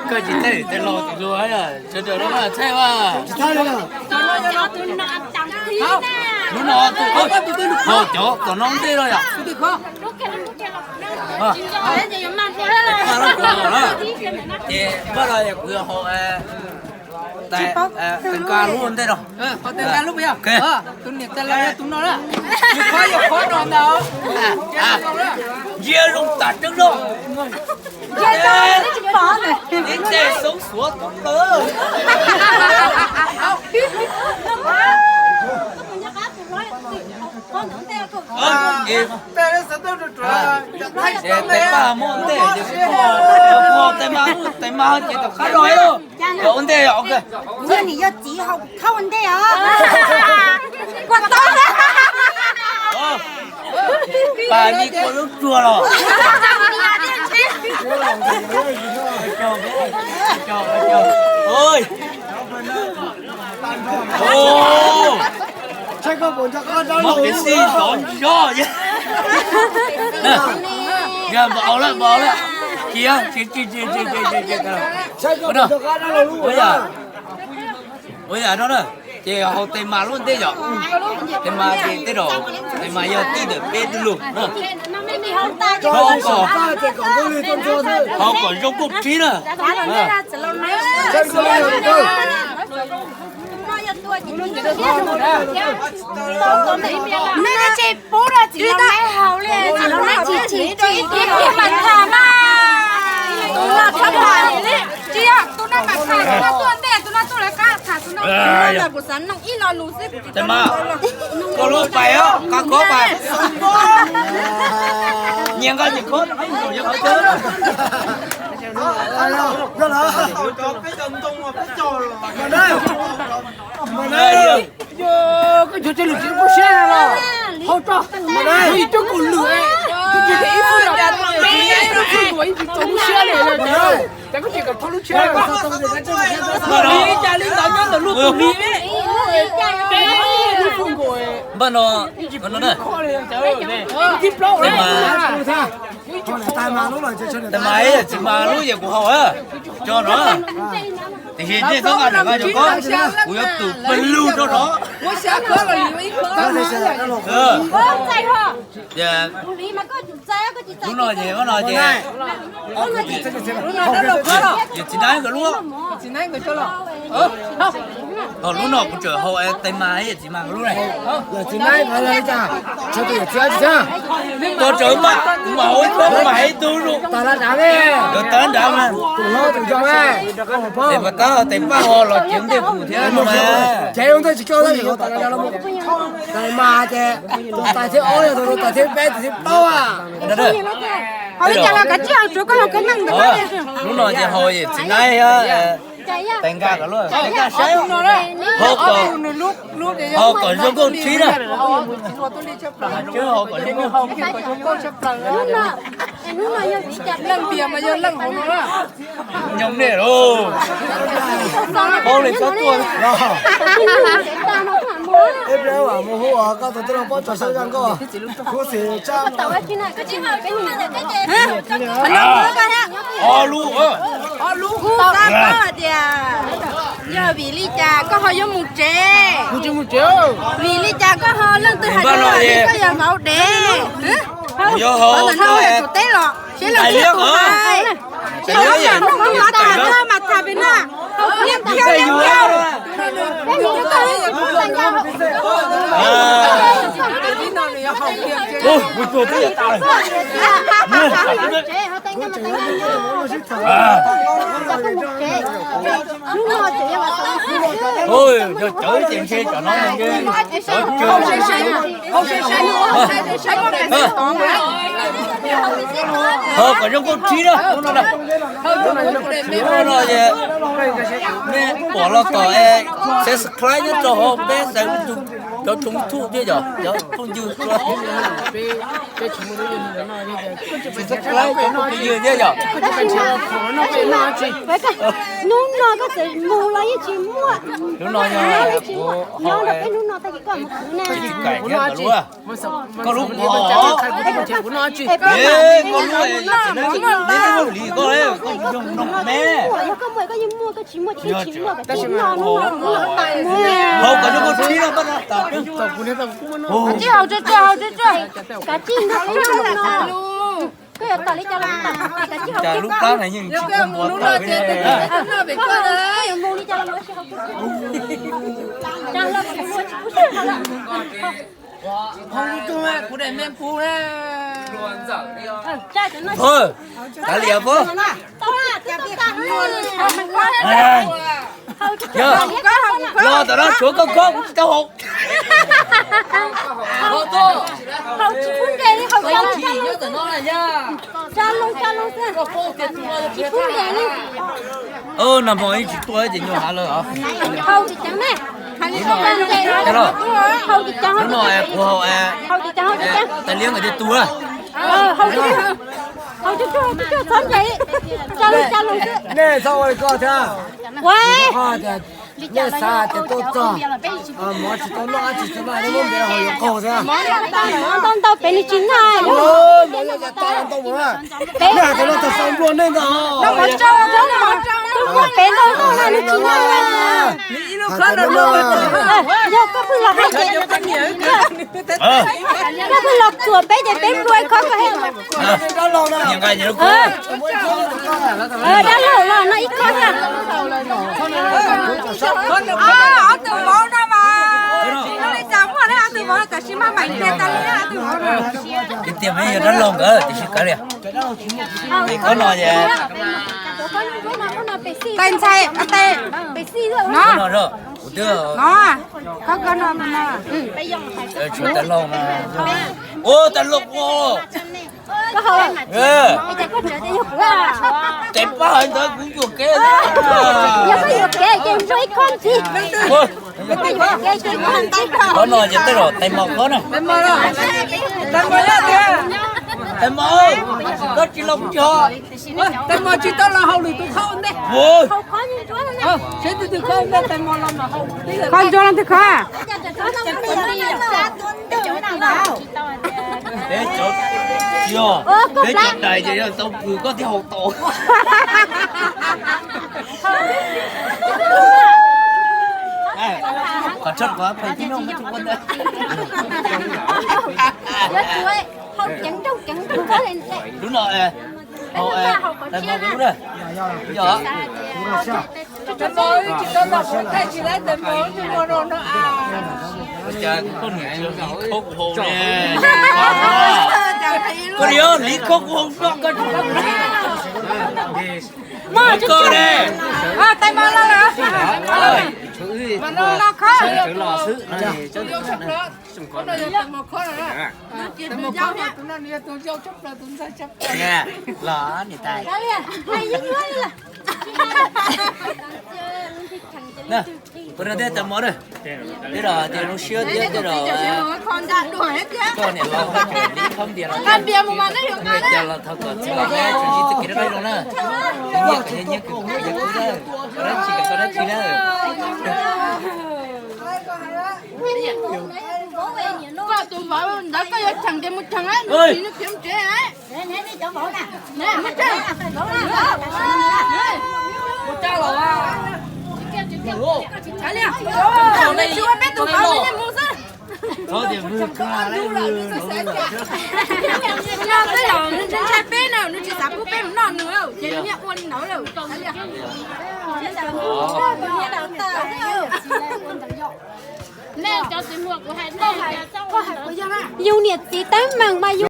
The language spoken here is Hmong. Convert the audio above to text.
Koj tsis txhais tej laus tus hlub sawv daws lub txhais mas. Hnub no haus cov tom no ntej no yom. Ces pab no kuv yuav haus tes nka lub ntej no. Tus niam tais laus yog tus no na. Ntsia zoo tam tseeb no. Ib teg xoob xuav tub plaws. Tes paj muab ua ntej, tes mas, tes mas ces tom qab no lauj. Ua ntej os. Ua niam yog txiv haus khawb ua ntej os. Kua tau. Pas ni kua lub tsuag los. Oj, muab kev xij tov zog. Yog npaum lawm, npaum lawm. Cia, cia, cia, cia, cia, cia, cia. Ua yam, ua yam no na, ces haus tes mas lub ntej yom. Tes mas ces tej zaum tes mas yog tij ntawm peb lub lug na. Haus kom, haus kom zoo nkauj rhib na. Nej tsis pub rau txiv los neb haus li, txiv los neb tsis chim tsis pub mas tham mas. Tus no tham li, tsis yog tus no mas tham, tus no tuaj ntej, tus no tuaj lawv qab tham, tus no, tus no mas kuv xav noog ib lo lus xwb, kuv tsis tau noog. Koj lub pais os, koj kov pais. Nyias nqa nyias khob. Koj cov lus tsis kub siab los hau tso, ib cov kaum lwm, ib tug ib tug kaum lub siab li. Cas koj tsis kom thauj lub tsheb? Ua li cas li ntawd nyob ntawm luag tus hliv. Npaj no, ib tib plaub, tes mas ib yam tsis mas lub yam kuv haus tso no. Tiam sis nej txhob nqa nram nqa cov khob, kuv yuav tus pawg lug rau no. Lub no ces, lub no ces, yawm txiv Naib nkawd lub. Ho lub no kuv tseem haus tes mas yawm txiv mas nkawd lub ne. Yawm txiv Naib nkawd li cas? Tsis tu yawm txiv tsis thiab. Tuaj tseem mas, kuv mas haus ib tug, kuv mas ib tug zoo. Tas laj dav ne. Nkawd tas laj dav mas. Tus hlob tus yau ne. Es mas tab tes paj ho los cev ntej kuv thiab no mas. Cev ntej tsis koj tab sis tas laj dav los mus. Tas mas ces tus tais thiab ob yog tus tais thiab peb tus thiab plaub a. Haus li cas los kav tsij haus, tsuav koj haus koj neej ntawm. Lub no ces haus yawm txiv Naib, tes nka kom luaj. Haus kom, haus kom zoo nkauj rhib na. Haus kom zoo nkauj. Leej tias mas yog leej hauv no na. Nyob nej lauj. Paub li txhob tuaj. Ib pliag mam mus hu koj tus tij laug Pob Tsuas sawv zaj nkauj. Kuv xim tsab. Ob lub. Kuv xav paub hais tias yog vim li cas koj ho yuav mus tsev? Vim li cas koj ho leej twg hais tias koj yog vauv dev? Tus teb los seb leej twg tus hais. Mas tham pem no. Cov cawv ces ntshe cov no, cov cawv. Ho kom zoo nkauj rhib na. Hnub no ces nej pom los kom subscribe nyob rau hauv peb xaiv cov tshooj thuj thiab yom, cov phooj ywg. Subscribe cov phooj ywg thiab yom. Hnub no koj txawm mus los yeej tsis muaj. Hnub no yog kuv ho hnub no tag kis koj mus khwv na. Koj lub, koj lub, koj lub li, koj Yog koj muaj koj yeej muaj, koj tsis muaj tsis muaj, koj tsis muaj no. Hau kom zoo koj tsis no, koj no tas. Tsis hau tsuag tsuag, hau tsuag tsuag. Kav tsij ntag, koj yuav tawm li cas los tawm, kav tsij hau. Cas lub plab no yeej tsis muaj npua tawm li. Koj yuav mus li cas los mus tsis hau. Cas los tsis muaj tsis muaj. Hau tsuag tsuag, kuv daim me pub na. Kav liam pab. Yog, los tam no tshuav koj khob kuv tsis tau haus. Haus tsis pub ntes li, haus tsis pub ntes li. Nag hmo ib tsis tuaj ces nyuag hav lawm os. Haus tsis ceev ne. Haus tsis ceev, haus tsis ceev. Tais liab nkawd tiag tug na. Haus tsis tsuag, haus tsis tsuag, txhob ntes li. Tsa loo, tsa loo xwb. Nej txhob ua li ko thiab. Nej xav tias tuaj txog mov tsis tau noj, dab tsi tsis tau noj, nej muab npias haus yuav qaug thiab. Ntau pem nws tsis noj. Mov yuav tau ntau mus na. Nej hais tias no tag xaus nplua nej ntag. Peb ntau ntau na nws tsis noj. Yog koj pheej los hais tias, koj pheej los txuam peb ces peb nplua ib khob koj he. Dab laug los no ib khob thiab. Ob tug vauv no mas, li cas muaj ne, ob tug vauv tam sim maj mam kiag tas li ob tug vauv no. Tiag tiag mas yog dab laug nkawd tiam sis kav liam. Khob no es tais ntxhais, tais, no, no, khob no, tshuav tais laug mas. Ua tais laug ua. Tes pab hais ntawd kuv yuam kev. Yog koj yuam kev ces nplua ib khob ntxiv. Khob no ces tej zaum tais mos khob na. Tais mos, koj tsis los kuv tsis ho. Tais mos tsis tau los haus lwm tus khob ua ntej. Seb tus twg khob ua ntej tais mos los mas haus. Khob ntsuab leej twg khob? Peb cov, yog peb cov dais ces yog tau pw koj thiaj haus tau. Qhov tshaj qhov pem tib no muab tsis ua ntawd. Lub no, tais mos lub na. Yog. Cas koj niam li khob kuv haus ne. Koj niam li khob kuv haus noj koj tsis muab koj ne. Tais mos los lawm. Mas no no khob. Los niam tais. Pab no thiab tais mos na. Tej zaum tias zoo siab thiab tej zaum koj niam laus koj tseem li khob npias los cas los thov kom txij los tsis ntsib txoj kev dab laug zoo na. Nyiaj kom nyiaj, nyiaj kws kom nyiaj kws na. Dab tsi kom dab tsi na. Koj tus vauv ntawd koj yuav cheem ces mus cheem, nws khiav mus tsev. Tsis ua peb tus vauv mus xwb. Nws ntshai peb na, nws tsis xav pub peb mus noj nws, ces nws yeej ua li ntawd lawm. Yus niam txiv teeb meem mas yus